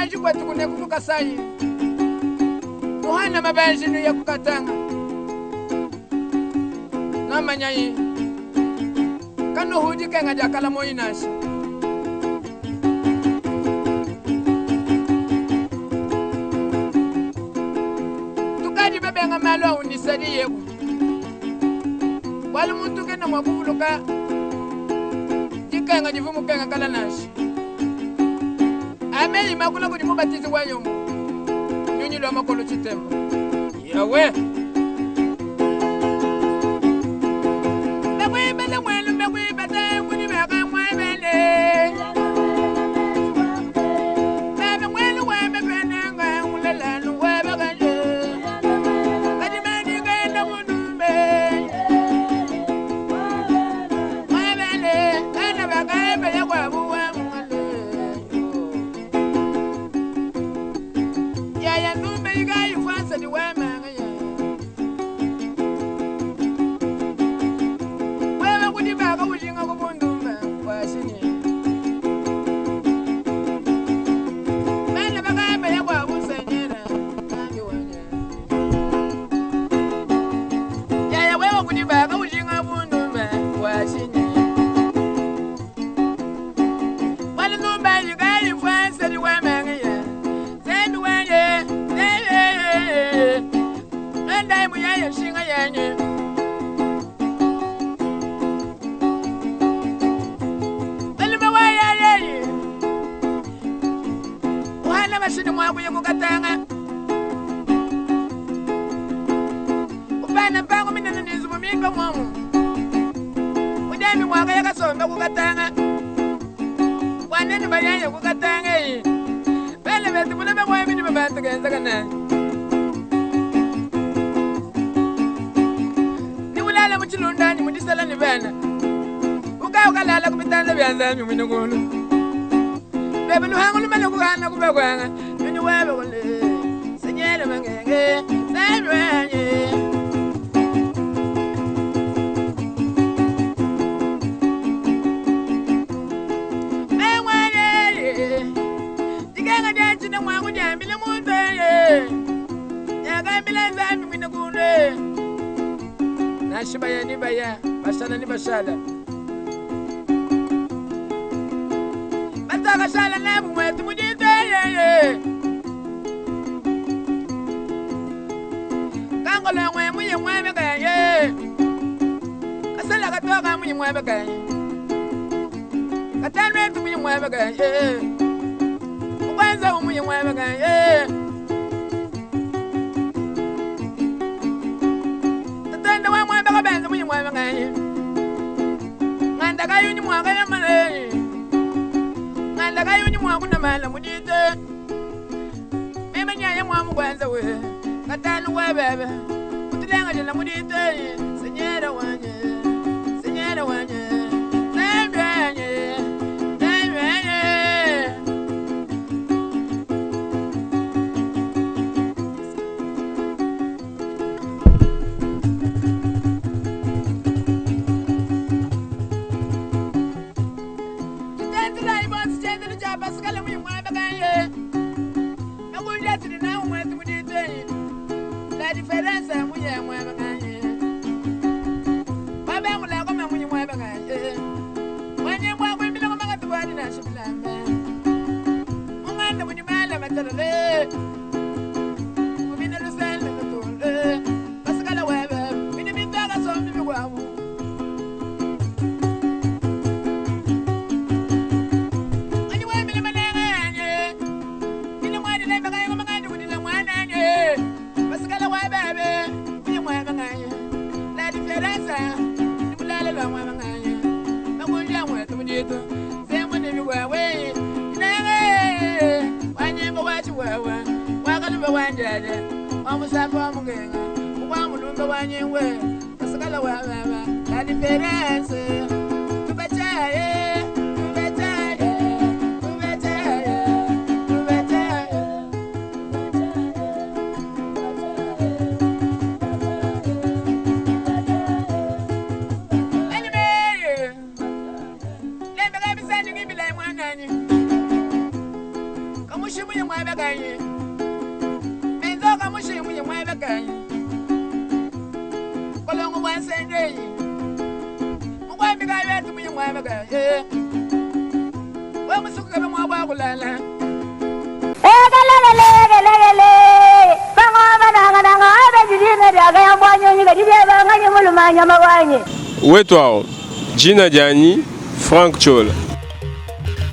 Mabanji kwetu kuneku ku Kasai. Nuhana mabanji nuye ku Katanga. Namanyayi kanuhu dikenga dia kala moyi nansha. Tukadi babenga malu a unisadi yeku. Bualu muntu kena mua kuvuluka dikenga divua mukenga kala nansha. Ameyi makula kudi mubatizi wa nyumu. Nyunyi lwa makolo tshitemba. Yawe. Mekwibele mwelu mekwibete kudi beka mwebele. Mebe mwelu webe penenga ulelanu webe kanje. Kadi meni kenda kunumbe. Mwebele kana bakaebele kwa buwa mwale. Yaya numbe igayi fwansa di wema ngaya. Wewe kudi baka ujinga kubundumba kwashinye. Bana bakaebele kwa busenyera kandi wanya. Yaya wewe kudi baka ujinga bundumba kwashinye. Wale numba igayi fwansa di wema ngaya. Zembi wanye, zembi. Nenda muyaya shinga yanye. Malume wa yaye. Uhana mashini mwaku yekukatanga. Upana mpango minene nizubu mimba mwamu. Ujami mwaka yakasomba kukatanga. Wanene bayaya kukatanga yi. Bele betu muleme mwami ni babantu kenza kana. Ni ulala muchilundani mudisala ni bana. Uka ukalala kubitanza byanzami mwinugulu. Bebe luhangu lumele kukana kubekwanga. Nyuni webe kule. Senyele mangenge. Sami wanye. Mengwanye. Dikenga diachine mwangu diambile muntu ye. Nyakambile nzambi mwinugulu. Nashibaya nibaya. Bashala nibashala. Batakashala nabu mwetu mujite ye. Kangolo mwe muye mwebe kaye. Kasala katoka muye mwebe kaye. Katano etu muye mwebe kaye. Ukwanza muye mwebe kaye. Tatenda wa mwebe kabenza muye mwebe kaye. Nganda kayuni mwaka yamale. Nganda kayuni mwaku na mala mujite. Meme nyanya mwamu kwanza we. Katano webebe. Kutilenga jela mujite. Senyera wanye. Senyera wanye. Sembyenye. Sembyenye. Kitendela ibonsi chendela chapasikala muyimwebe kaye. Nakulya tili nawe mwezi mujite. La diferença muye mwebe kaye. Babe mulako me muye mwebe kaye. Mwanye mwa kwimbila ngoma katubani na shibilamba. Munganda munyumala matalale. Mubina lusele lutule. Pasikala webe. Mini mitaka sombi bikwamu. Anyi wembile malenga yanye. Nini mwani lembe kaye ngoma kandi kudila mwananye. Pasikala webebe. Muye mwebe kaye. La diferença. Ni mulale lwa mwebe kaye. Nakulya mwetu mujitu. Sembo ni bikwawe. Inenge. Wanyimbo wachiwewe. Wakalume wanjele. Wamusambo wamugenga. Ukwamulumbe wanyingwe. Pasikala webebe. La diferença. Tubachaye. Tubachaye. Tubachaye. Tubachaye. Anyway, lembe kabisa ngibila mwanani. Kamusha Mushi muyi muebe kanyi? Menzoka mushi muyi muebe kanyi? Kolongo bwa nsengeyi. Mukwambi ka yetu muyi muebe kanyi? We musuku kabe mwa bwa kulala. Wetu awu, jina dianyi Franck Ciola.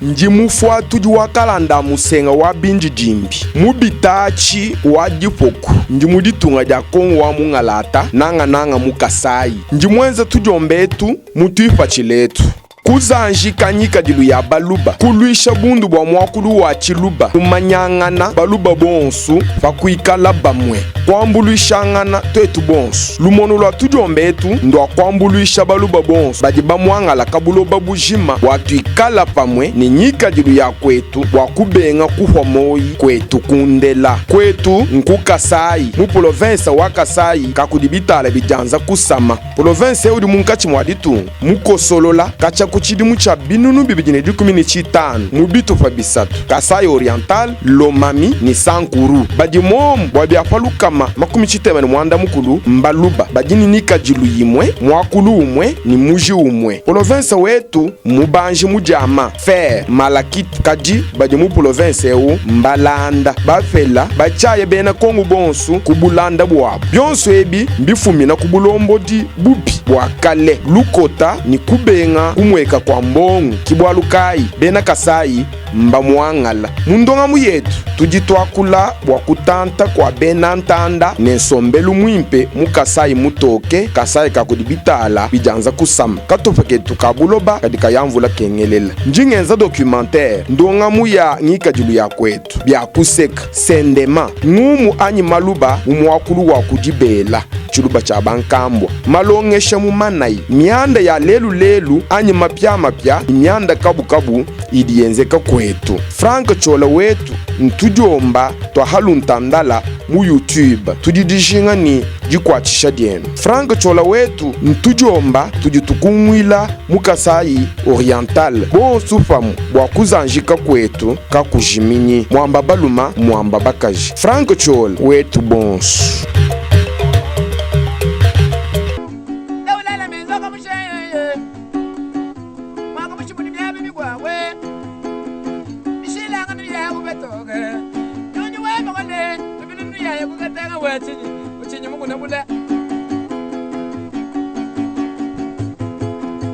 Ndi mufuatudi wa kalanda a musenga wa bindidimbi mu bitaatshi wa dipoku. Ndi mu ditunga dia Kongo wa mungalata, nangananga mu Kasayi. Ndi muenza tudiomba etu mu tuipatshila etu. Kuzanjika ngikadilu ya Baluba, kuluisha bundu bua muakulu wa Tshiluba, kumanyangana Baluba bonsu pa kuikala bamue, kuambuluishangana tuetu bonsu. Lumonu lua tudiomba etu ndua kuambuluisha Baluba bonsu badi bamuangalaka buloba bujima bua tuikala pamue ne ngikadilu ya kuetu bua kubenga kuhua moyi kuetu kundela. Kuetu nku Kasayi, mu polovensa wa Kasayi kakudi bitala bidianza kusama. Polovensa eu udi munkatshi mua ditunga, mukosolola katshia ku tshidimu tshia 2015 mu bitupa bisatu, Kasaï Oriental, Lomami ne Sankuru. Badi momu bua bia pa 60 mbaluba badi ne ngikadilu imue, muakulu umue ne muji umue. Polovensa wetu mmubanji mu diama, fer, malachite, kadi badi mu polovensa eu mbalanda, bapela, batshiaya bena Kongo bonsu ku bulanda buabu. Bionso ebi mbifumina ku bulombodi bubi bua kale, lukota ne kubenga kumueka kua mbongo. Ki bualu kayi bena Kasayi mbamuangala. Mu ndongamu yetu tudi tuakula bua kutanta kua bena ntanda ne nsombelu muimpe mu Kasayi mutoke, Kasayi ka kudi bitala bidianza kusama. Katupa ketu ka buloba kadi kaya mvula kengelela. Ndi ngenza documentaire, ndongamu ya ngikadilu ya kuetu, bia kuseka, sendema, ngumu anyi maluba mu muakulu wa kudibela, tshiluba tshia bankambua, malongesha mu manayi, mianda ya lelu lelu anyi mapiamapia ne mianda kabukabu idi yenzeka kuetu. Franck Ciola wetu ntudiomba tua haluntandala mu YouTube, tudi dijinga ne dikuatshisha dienu. Franck Ciola wetu ntudiomba tudi tukunguila mu Kasayi Oriental bonsu pamue bua kuzanjika kuetu kakujiminyi. Muamba baluma, muamba bakaji. Franck Ciola wetu bonsu. Lewulala menzoka musheye mwaka mushimuni byabe bigwawe bishilanga yaku batoke nyonyi wabakole tubinunu yaye kukatanga wachinyi uchinyi mukunabula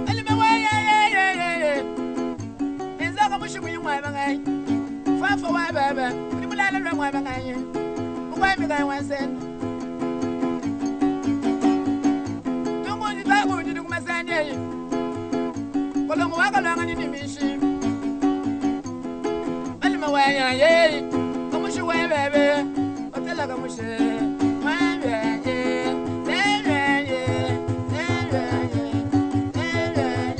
alime wayayayayaya menzoka mushimunyi mwabangayi fafa wababa uli mulala lwa mwabangayi mukwamikayi wasenda tungunji twakunji dikumasanyeyi kolongo wakalwanga nini mishi balima wayaye kamushi webebe otela kamushe wabyaye nebyaye nebyaye nebyaye nebyaye.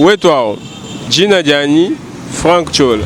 Wetu jina dianyi Frank Chola.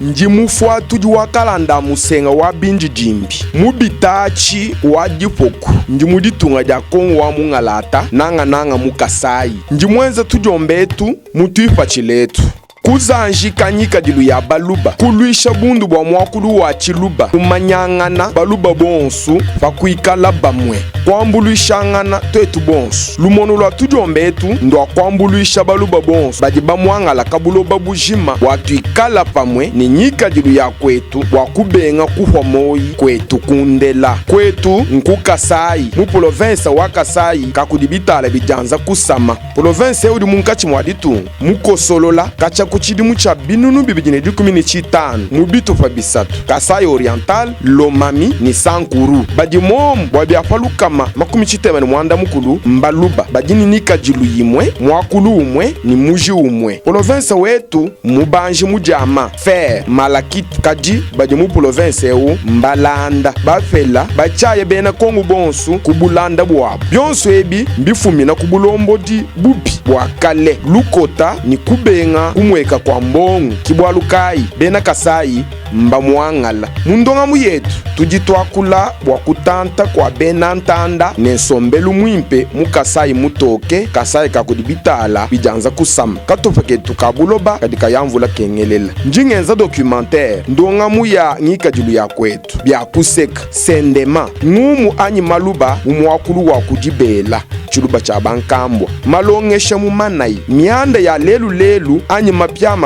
Ndi mufuatudi wa kalanda musenga wa bindidimbi mubitachi wa dipoku ndi mu ditunga dia Kongo wa mungalata nangananga mu Kasai ndi mwenza tudiombetu mutuipatshiletu kuzanjika nyikadilu ya baluba kulwisha bundu bua muakulu wa tshiluba kumanyangana baluba bonsu pakuikala bamue kuambuluishangana twetu bonsu lumono lua tudiombetu ndua kuambuluisha baluba bonsu badi bamuangala kabuloba bujima bua tuikala pamue ne nyikadilu ya kwetu bua kubenga kuhwa moyi kwetu kundela kwetu nku Kasai mu province wa Kasai kakudi bitala bidianza kusama province udi munkatshi mua ditunga mukosolola kacha ku tshidimu tshia binunu 2015 mu bitupa bisatu Kasai Oriental, Lomami ni Sankuru badi momu bua biapa lukama 89 mbaluba badi ni nikadilu yimwe muakulu umwe ni muji umwe province wetu mubanji mudiama fer malakite kadi badi mu province eu mbalanda bafela batshaye bena Kongo bonsu ku bulanda bwabu bionso ebi mbifumina ku bulombodi bubi bua kale lukota ni kubenga kumweka kwa mbongo kibwalukayi bena Kasai mbamuangala mundongamu yetu tudi twakula bua kutanta kwa bena ntanda ne nsombelu mwimpe mu Kasai mutoke Kasai kakudi bitala bidianza kusama katupa ketu ka buloba kadi kayamvula kengelela ndingenza documentaire ndongamu ya ngikadilu ya kwetu bya kuseka sendema ngumu anyi maluba mumuakulu wa kudibela tshiluba tshia bankambwa malongesha mu manayi mianda ya lelu anyi mapya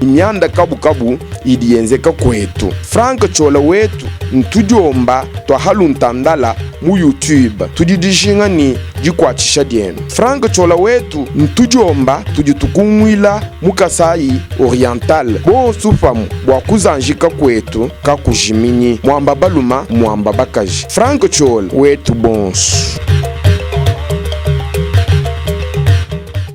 mianda kabukabu idi yenzeka kwetu Frank Chola wetu ntudiomba twahaluntandala mu YouTube tudi dijinga ni dikuatshisha dienu. Franck Ciola wetu ntudiomba tudi tukunguila mu Kasaï Oriental bonsu pamue bua kuzanjika kuetu kakujiminyi. Muamba baluma, muamba bakaji. Franck Ciola wetu bonsu.